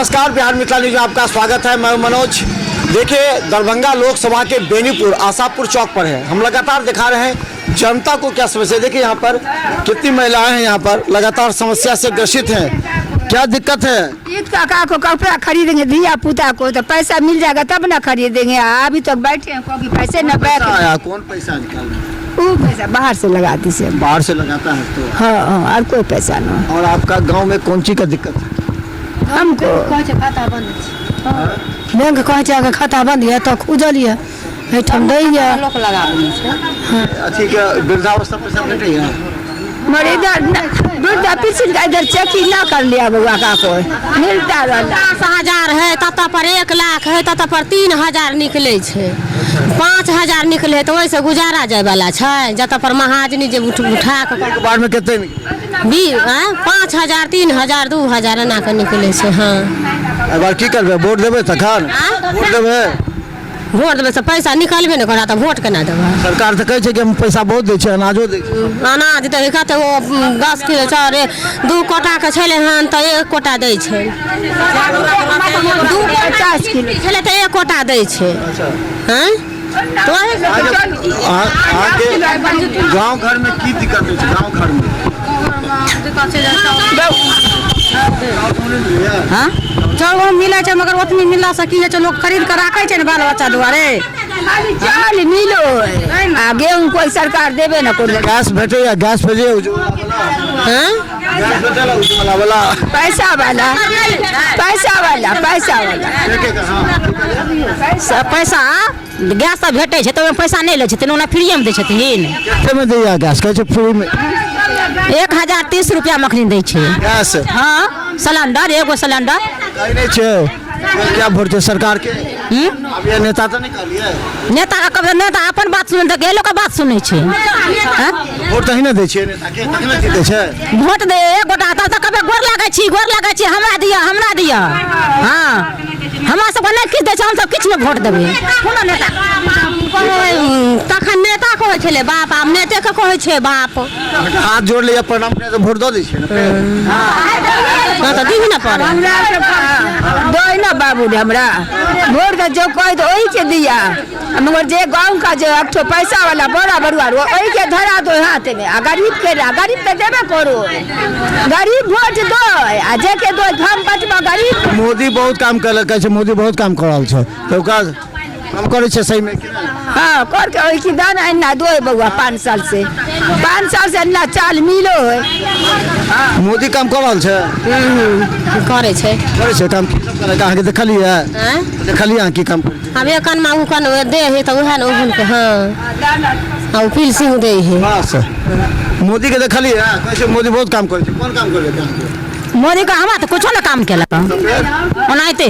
नमस्कार, बिहार मिथिला न्यूज में आपका स्वागत है। मैं मनोज। देखिए, दरभंगा लोकसभा के बेनीपुर आशापुर चौक पर है। हम लगातार दिखा रहे हैं जनता को क्या समस्या। देखिए यहाँ पर कितनी महिलाएं हैं, यहाँ पर लगातार समस्या से ग्रसित हैं। क्या दिक्कत है? ईद काका को कपड़ा खरीदेंगे धिया पुता को, तो पैसा मिल जाएगा तब ना खरीदेंगे। अभी तक बैठे हैं, क्योंकि पैसे न पैसा बैठ आया? कौन पैसा निकाल रहा है? वो पैसा बाहर से लगाती से। बाहर से लगाता है तो? हाँ हाँ, और कोई पैसा ना। और आपका गांव में कौन चीज का दिक्कत है? हमको कहै छै खाता बंद छै, बैंक कहै छै अहाँके खाता बंद यऽ तऽ खुजल यऽ, एहिठाम दैया। लोक लगा देने छै। अथी के वृद्धावस्था पैसा भेटैया? मगर इधर वृद्धा पेंशन का इधर चेकिंग ना कर लिया बउआ का, कोई मिलता रहता। 50,000 है ततऽ पर 1 लाख है ततऽ पर 3,000 निकलै छै, 5,000 निकले तऽ ओहिसँ गुजारा जायवला छै? जतऽ पर महाजनी जे उठ उठा कऽ एक बार में कितने निकले? आँय, 5,000, 3,000, 2,000 एना कऽ निकलै छै, हँ। एक बार की करबै? वोट देबै तखन? वोट देबै? भोट देबै से पैसा निकलबे नहि करत तऽ भोट केना देबै? सरकार तऽ कहै छै कि हम पैसा बहुत दै छै, अनाजो दै छै। अनाज दै कते? ओ 10 किलो चाउर 2 कोटाके छलै हन तऽ 1 कोटा दै छै। दू 50 किलो छलै तऽ 1 कोटा दै छै। हँ, तऽ ओही अहाँके गाँव घर में की दिक्कत होइ छै गाँव घर में? हाँ, चाउर गहूम मिलै छै, मगर ओतनी मिललासँ की होइ छै? लोक खरीद कऽ राखै छै ने बाल बच्चा दुआरे। खाली चावल मिलो है आ गेहूं कोई सरकार देबे न कोई। गैस भेटैया? गैस भेजैया उज्ज्वला वाला? हँ। गैस भेटैला उज्ज्वला वाला? पैसा वाला, पैसा वाला, पैसा वाला। पैसा गैस तऽ भेटै छै, तऽ ओहिमे पैसा नहि लै छथिन, ओना फ्रीएमे दै छथिन। कते में दैया गैस? कहै छै फ्री में। 1030 रुपैआमे अखनी दै छै। गैस? हँ, सिलेंडर, एगो सिलेंडर। कहै नहि छै क्या वोट छै सरकार के? अब ये नेता तऽ नहि कहलियै। नेता के कहबै, नेता अपन बात सुनै तऽ लोकके बात सुनै छै, हँ? वोट तऽ ही ने दै छियै नेता के, तखने जीतै छै। वोट दे एक गोटा तब तऽ कहबै, गोर लागै छी, गोर लागै छी, हमरा दिअ, हमरा दिअ। हँ, हमरा सबके नहि किछु दै छै, हमसब किछु नहि वोट देबै कोनो नेता। तखन नेता कहै छलै बाप, आब नेतेके कहै छै बाप। हाथ जोड़ लिअ, प्रणाम करियै तऽ वोट दऽ दै छियै ने फेर? हँ, तऽ दिही ने पड़े। हमरा दो ना बाबू रे, हमरा वोट के जो कहे तो वही के दिया, मगर जे गांव का जो एक ठो पैसा वाला बड़ा बड़ुआ वही के धरा दो हाथ में आ गरीब के रा गरीब पे देबे करो। गरीब वोट दो आ जे के दो हम बचबा गरीब। मोदी बहुत काम केलक, कहै छै मोदी बहुत काम कऽ रहल छै, तऽ ओकरा काम करै छै सहीमे कि नहि? हाँ, करके वही की दाना अन्ना दो बउआ, 5 साल से, 5 साल से अन्ना चाल मिलो है। मोदी काम कऽ रहल छै? करै छै। करै छै काम? की सब करै छै? अहाँके देखलियै? आँय? देखलियै अहाँ की काम करै छै? आब एक कनमा ओ कन दे है तऽ उएह ने ओहनके, हँ, आ ओ पिल सिंह दै है। बस मोदी के देखलियै? कहै छै मोदी बहुत काम करै छै। कोन काम करै छै अहाँके? मोदी के हमरा तऽ कुछो नहि काम केलक। ओनाहिते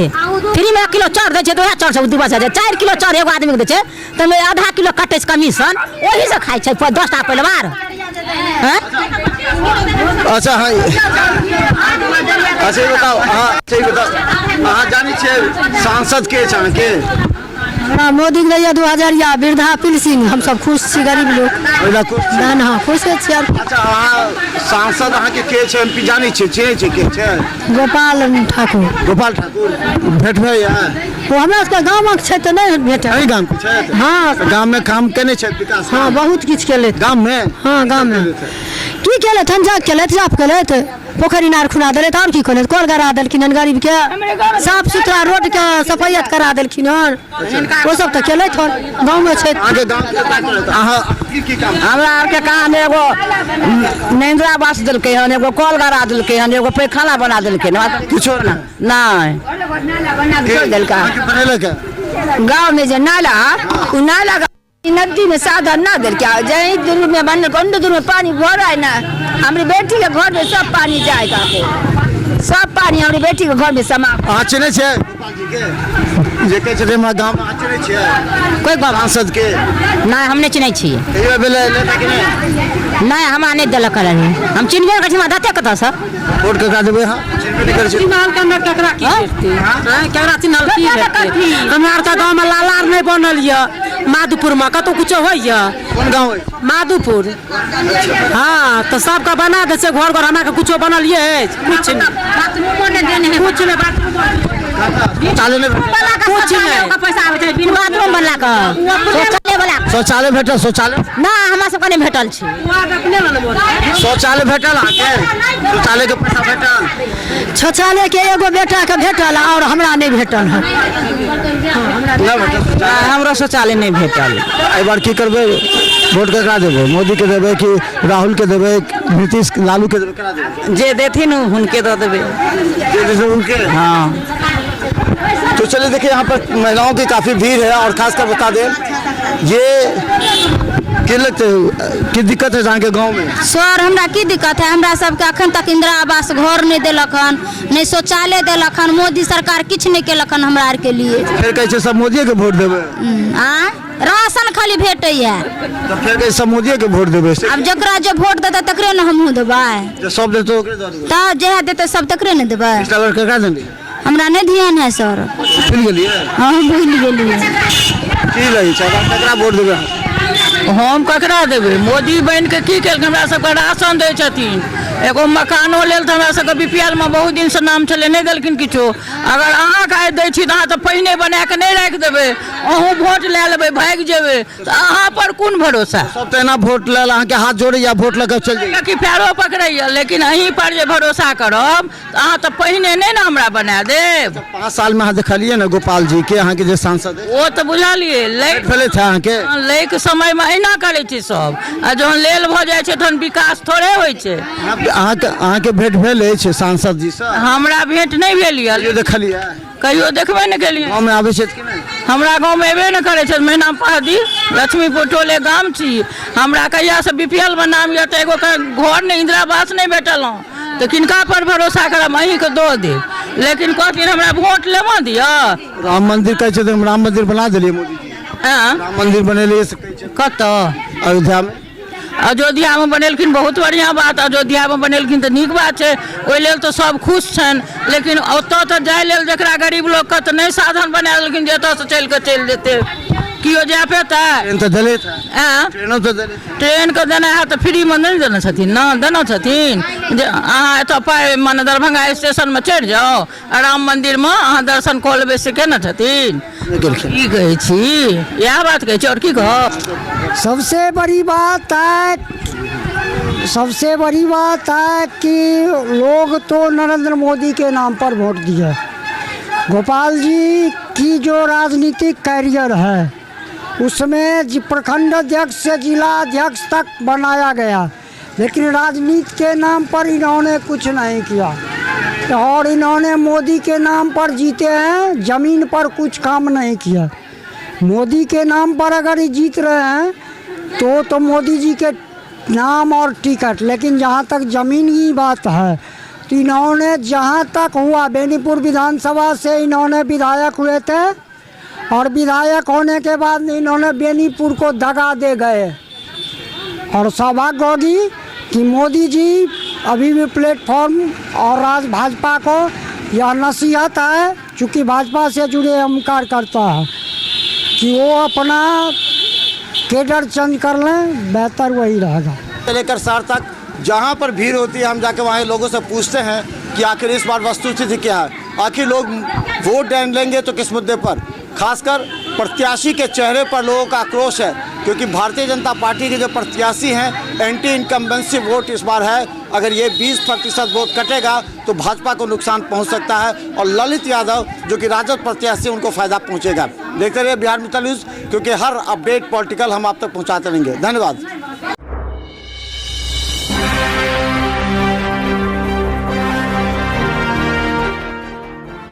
फ्रीमे 1 किलो चाउर दै छै तऽ उएह चाउर सब दिवस छै। 4 किलो चाउर एगो आदमीके दै छै तऽ ओहिमे आधा किलो कटै छै कमीशन, ओहीसँ खाइ छै 10टा परिवार, हँ? अच्छा, हाँ, अच्छा, ई बताउ अहाँ, अच्छा, ई बताउ अहाँ, जानै छियै सांसद के छै अहाँके? हमरा मोदी के दैया 2000 या वृद्धा पेंशन, हमसब खुश छी गरीब लोग। ओहिला खुश छी? ना ना, खुशे छी आर। अच्छा, अहाँ सांसद अहाँके के छै? एमपी जानै छियै, चिन्है छियै के छै? गोपाल ठाकुर। गोपाल ठाकुर भेट भेल? ओ हमरा सबके गामक छै तऽ नहि भेटल। अही गाम के छै? हँ। गाम में काम केने छै विकास? हँ, बहुत किछु केलथि। गाम में? हँ, गाममे की केलथि हन? जग केलथि, जाप केलथि, पोखरि इनार खुना देलथि, आओर की केलथि? कल गड़ा देलखिन हन गरीबके, साफ सुथरा रोडके सफैयत करा देलखिन हन। ओ सब तऽ केलथि हन, गाँवमे छथि। अहाँके गाम के का केलथि? अहाँ की की काम? हमरा आरके काम एगो इंदिरा आवास देलकै हन, एगो कल गड़ा देलकै हन, एगो पैखाना बना देलकै हन। किछो नहि? नहि। छोड़ देलका। अहाँके बनेलक है? गांव में जो नाला, उ नाला का नदी में साधन ना देलकै। जहीं दूर में बन कंड दूर में पानी भर है ना, हमारी बेटी के घर में सब पानी जाएगा, सब पानी हमारी बेटी के घर में समा। अहाँ चिन्है छियै गोपाल जी के, जे कहै छथिन हमरा गाँवमे? अहाँ चिन्है छियै? कोइ गप? सांसद के? नहि, हम नहि चिन्है छियै। कहियो भेलै नेता कि नहि? नहि, हमरा नहि देलक रहै। हम चिन्हबे नहि करै छी, हमरा देतै कतऽसँ? वोट ककरा देबै? अहाँ चिन्हबे नहि करै छियै। चिन्हल के हमरा केकरा की भेटतै? आँय, केकरा चिन्हल की भेटतै? हमरा आरके गाँवमे लाला आर नहि बनल यऽ। माधोपुरमे कतहु कुछो होइए? कोन गाँव अछि? माधोपुर। हँ, तऽ सबके बना दै छै घर घर, हमरा के कुछो बनल ये? किछु नहि, किछु नहि, बाथरूम। शौचालय नहि भेटल? कुछ नहि पैसा आबै छै बिन बाथरूम बनला के शौचालय वाला। शौचालय भेटल? शौचालय ना, हमरा सबके नहि भेटल छै। शौचालय भेटल अहाँके? शौचालय के पैसा भेटल? शौचालय के एगो बेटा के भेटल और हमरा नहि भेटल हन। नहि भेटल शौचालय? हमरा शौचालय नहि भेटल। एहि बार की करबै? वोट केकरा देबै? मोदी के देबै कि राहुल के देबै, नीतीश लालू के देबै, केकरा देबै? जे देथिन हुनके दऽ देबै। जे देथिन उनके? हाँ। तो चलिए देखिए, यहाँ पर महिलाओं की काफ़ी भीड़ है और खासकर बता दें ये की लगते है, की दिक्कत है जहाँ के गांव में? सर, हमरा की दिक्कत है? हमरा सबके अखन तक इंदिरा आवास घर नहि देलक हन, नहि शौचालय देलक हन। मोदी सरकार किछु नहि केलक हन हमरा आरके लिए। फेर कहै छै सब मोदिये के वोट देबै। आ राशन खाली भेटैया। तऽ फेर कहै सब मोदिये के वोट देबै। आब जकरा जे वोट देतै तकरे ने हमहूँ देबै। जे सब देतै ओकरे दऽ देबै। तऽ जएह देतै सब तकरे ने देबै। पिछला बेर केकरा देलियै? हमरा नहि ध्यान है सर। भूलि गेलियै? हँ, भूलि गेलियै। की रहै छै? आब केकरा वोट देबै अहाँ? हम ककरा देबै? मोदी बनि कऽ की केलकै? हमरा सबके राशन दै छथिन, एगो मकानो लेल तऽ हमरा सबके बी पी एल मे बहुत दिनसँ नाम छलै, नहि देलखिन किछो। अगर अहाँके आइ दै छी तऽ अहाँ तऽ पहिने बना कऽ नहि राखि देबै, अहूँ वोट लए लेबै, भागि जेबै, तऽ अहाँ पर कोन भरोसा? सब तऽ एना वोट लेल अहाँके हाथ जोड़ैया, वोट लऽ कऽ चलि जाइया। कि पैरो पकड़ैया, लेकिन अहीं पर जे भरोसा करब तऽ अहाँ तऽ पहिने नहि ने हमरा बना देब। 5 साल में अहाँ देखलियै ने गोपाल जी के, अहाँके जे सांसद अछि। ओ तऽ बुझलियै लै भेलथि अहाँके? लैके समयमे एहिना करै छै सब, आ जहन लेल भऽ जाइ छै तहन विकास थोड़े होइ छै। अहाँके भेंट भेल अछि सांसद जी सँ? हमरा भेंट नहि भेल यऽ। कहियो देखलियै? कहियो देखबे नहि केलियै। गाँवमे आबै छथि कि नहि? हमरा गाँवमे एबे नहि करै छथि। महीना पाँच लक्ष्मीपुर टोले गाम छी। हमरा कहियासँ बी पी एल मे नाम यऽ तऽ एगो घर नहि, इंदिरा आवास नहि भेटल हँ, तऽ किनका पर भरोसा करब? अहीँके दऽ देब, लेकिन कहथिन हमरा वोट लेबऽ दिअ। राम मंदिर कहै छथिन हम राम मंदिर बना देलियै मोदी जी। आँय? राम मंदिर बनेलियै से कहै छथिन। कतऽ? अयोध्यामे। अयोध्यामे बनेलखिन, बहुत बढ़िआँ बात। अयोध्यामे बनेलखिन तऽ नीक बात छै, ओहि लेल तऽ सब खुश छनि, लेकिन ओतऽ तऽ जाइ लेल जकरा गरीब लोकके तऽ नहि साधन बना देलखिन जे एतऽसँ चलि कऽ चलि जेतै। केओ जा पेतै? ट्रेन तऽ देलथि। आँय? ट्रेनो तऽ देलथि। ट्रेनके देने हैत तऽ फ्रीमे नहि देने छथिन ने? देने छथिन जे अहाँ एतऽ पाइ मने दरभंगा स्टेशनमे चढ़ि जाउ आ राम मन्दिरमे अहाँ दर्शन कऽ लेबै, से केने छथिन? नहि केलखिन। की कहै छी? इएह बात कहै छी, आओर की कहब? सबसे बड़ी बात है, सबसे बड़ी बात है कि लोग तो नरेंद्र मोदी के नाम पर वोट दिए। गोपाल जी की जो राजनीतिक कैरियर है उसमें प्रखंड अध्यक्ष से जिला अध्यक्ष तक बनाया गया, लेकिन राजनीति के नाम पर इन्होंने कुछ नहीं किया और इन्होंने मोदी के नाम पर जीते हैं, ज़मीन पर कुछ काम नहीं किया। मोदी के नाम पर अगर ये जीत रहे हैं तो मोदी जी के नाम और टिकट, लेकिन जहाँ तक ज़मीन की बात है तो इन्होंने जहाँ तक हुआ बेनीपुर विधानसभा से इन्होंने विधायक हुए थे और विधायक होने के बाद इन्होंने बेनीपुर को दगा दे गए। और सौभाग्य होगी कि मोदी जी अभी भी प्लेटफॉर्म और राज भाजपा को यह नसीहत है, चूँकि भाजपा से जुड़े हम कार्यकर्ता हैं, कि वो अपना केडर चेंज कर लें, बेहतर वही रहेगा। लेकर शहर तक जहाँ पर भीड़ होती है हम जाके वहाँ लोगों से पूछते हैं कि आखिर इस बार वस्तुस्थिति क्या है, आखिर लोग वोट डालेंगे तो किस मुद्दे पर। खासकर प्रत्याशी के चेहरे पर लोगों का आक्रोश है, क्योंकि भारतीय जनता पार्टी के जो प्रत्याशी हैं एंटी इनकम्बेंसी वोट इस बार है। अगर ये 20% वोट कटेगा तो भाजपा को नुकसान पहुंच सकता है और ललित यादव जो कि राजद प्रत्याशी उनको फ़ायदा पहुंचेगा। देखते रहिए बिहार मिथिला न्यूज़, क्योंकि हर अपडेट पॉलिटिकल हम आप तक पहुँचाते रहेंगे। धन्यवाद।